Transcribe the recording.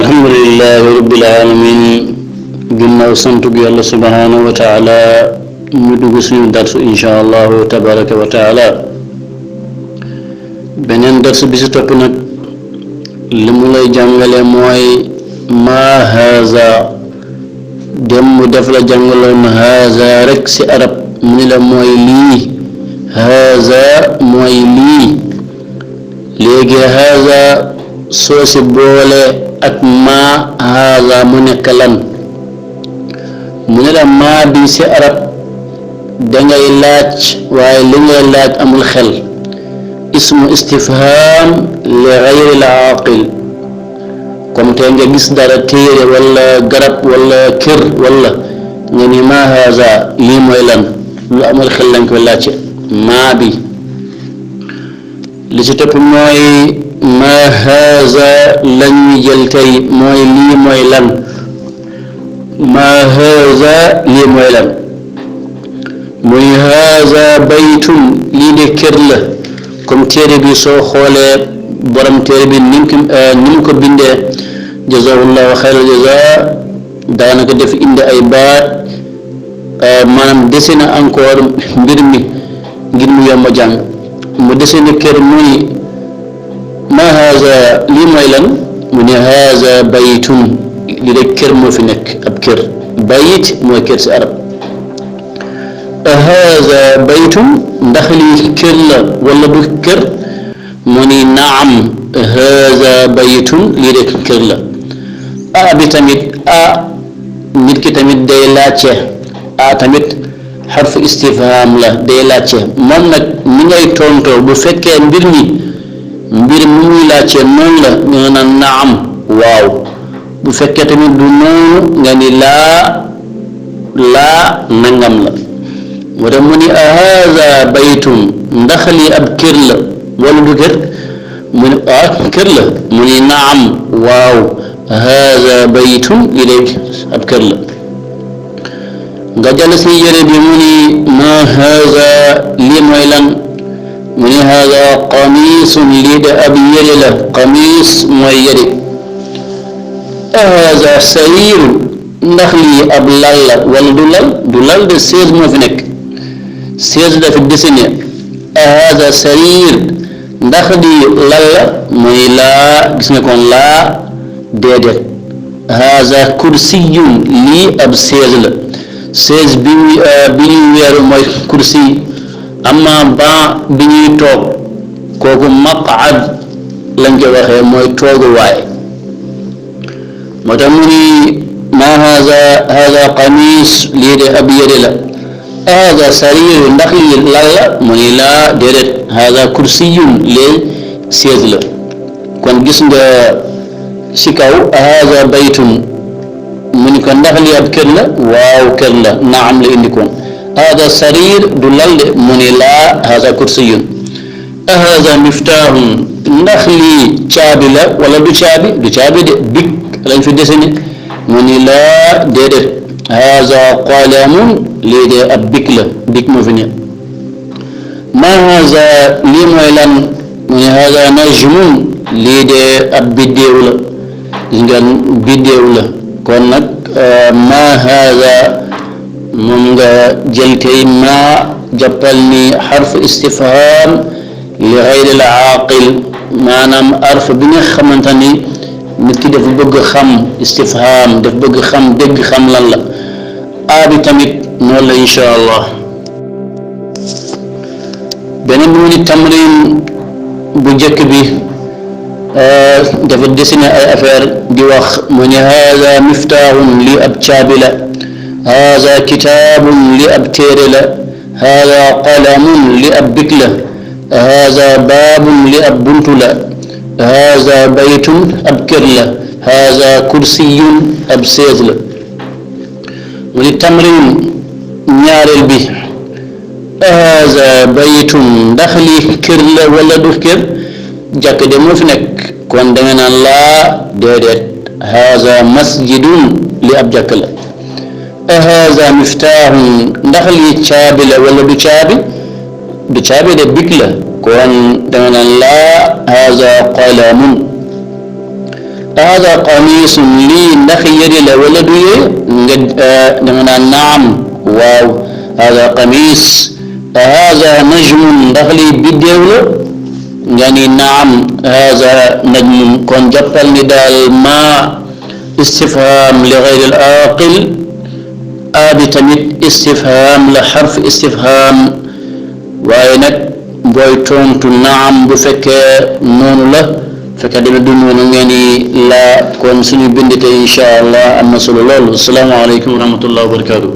الحمد لله رب العالمين ginnaaw santu yàlla subhanahu wa taala ñu dugg suñu darsu insha allahu tabaraka wa taala beneen darsu bi si topp nag li mu lay jàngale mooy maa haza dem mu def la jàngaloon haza rek si arab mu ni la mooy lii haza mooy lii léegi haza soo si boole ak maa haza mu nekk lan mu ne la maa bi ci arab dangay laaj waaye li ngay laaj amul xel ismu istifham li ghayri al-aaqil comme tey nga gis dara téere wala garab wala kër wala nga ni maa haza lii mooy lan lu amul xel lañ koy laajte maa bi li ci topp mooy maa haza lañuy jël tey mooy lii mooy lan maa haza lii mooy lan muy haza baytun lii de kër la comme téere bi soo xoolee borom téere bi ni mu ko bindee jazahullahu xayral jaza daanaka def indi ay baat maanaam dessiné encore mbir mi ngir mu yomb a jàng mu dessiné kër muy maa haza lii mooy lan mu ne haza baytun li de kër moo fi nekk ab kër bayit mooy kër si arab haza baytun ndax lii kër la wala du kër mu ni naam haza baytun lii de kër la bi tamit nit ki tamit day laajte tamit xarfu istifham la day laajte moom nag ni ngay tontoo bu fekkee mbir mi muy laajte noonu la nga naan naam waaw bu fekkee tamit du noonu nga ni laa nangam la moo tax mu ni haza baytun ndax lii ab kër la wala du kër mu ni kër la mu ni naam waaw haza baytun lii de ab kër la nga jàll si yére bi mu ni ma haza lii mooy lan mu ni haza qamisun lii de ab yére la qamis mooy yére haza sariir ndax lii ab lal la wala du lal de chaise moo fi nekk chaise dafa dessiné haza sariir ndax lii lal la mooy laa gis nga kon laa déedéet haza kursiyun lii ab chaise la chaise bi ñuy weeru mooy kursi amma ban bi ñuy toog kooku maq'ad lañ koy waxee mooy tooguwaay moo tax mu ni maa haza qamis lii de ab yére la haza sariir ndax lii lal la mu ni laa déedéet haza kursiyun lee chaise la kon gis nga si kaw haza baytun mu ni ko ndax lii ab kër la waaw kër la naam la indi kon haza sariir du lal de mu ni laa haza kursiyun haza miftahun ndax lii caabi la wala du caabi de big lañ fi dessiné mu ni laa déedéet haza qalamun lii de ab big la big moo fi ne ma haza lii mooy lan mu ni haza najmun lii de ab biddéew la gis nga biddéew la kon nag ma haza moom nga jël tey ma jàppal ni xarfu istifham li ghayri al-aaqil maanaam arf bi nga xamante ni nit ki dafa bëgg xam istifham dafa bëgg xam dégg xam lan la bi tamit noonu la insha allah beneen bi mu ni tamrin bu njëkk bi dafa dessiné ay affaire di wax mu ni haza miftahun li ab caabi la haza kitaabun li ab téere la haza qalamun li ab bik la haza baabun li ab buntu la haza baytun ab kër la haza kursiyun ab chaise la mu ni tamrin ñaareel bi haza baytun ndax lii kër la wala du kër jàkk de moo fi nekk kon danga naan laa déedéet haza masjidun li ab jàkk la haza miftahun ndax lii caabi la wala du caabi de bik la kon danga naan laa haza qalamun hada qamisun lii ndax yëre la wala du yére nga nga naan naam waaw hada qamis hada najmun ndax lii biddéew la nga ni naam hada najmun kon jàppal ni daal ma istifham li gayri al aqil abi tamit istifham la xarf istifham waaye nag booy tontu naam bu fekkee noonu la fekkee dama du noonu ngeen ni la kon suñu bindite insha allah am na solo loolu asalaamaaleykum wa rahmatullahi wa barakatuh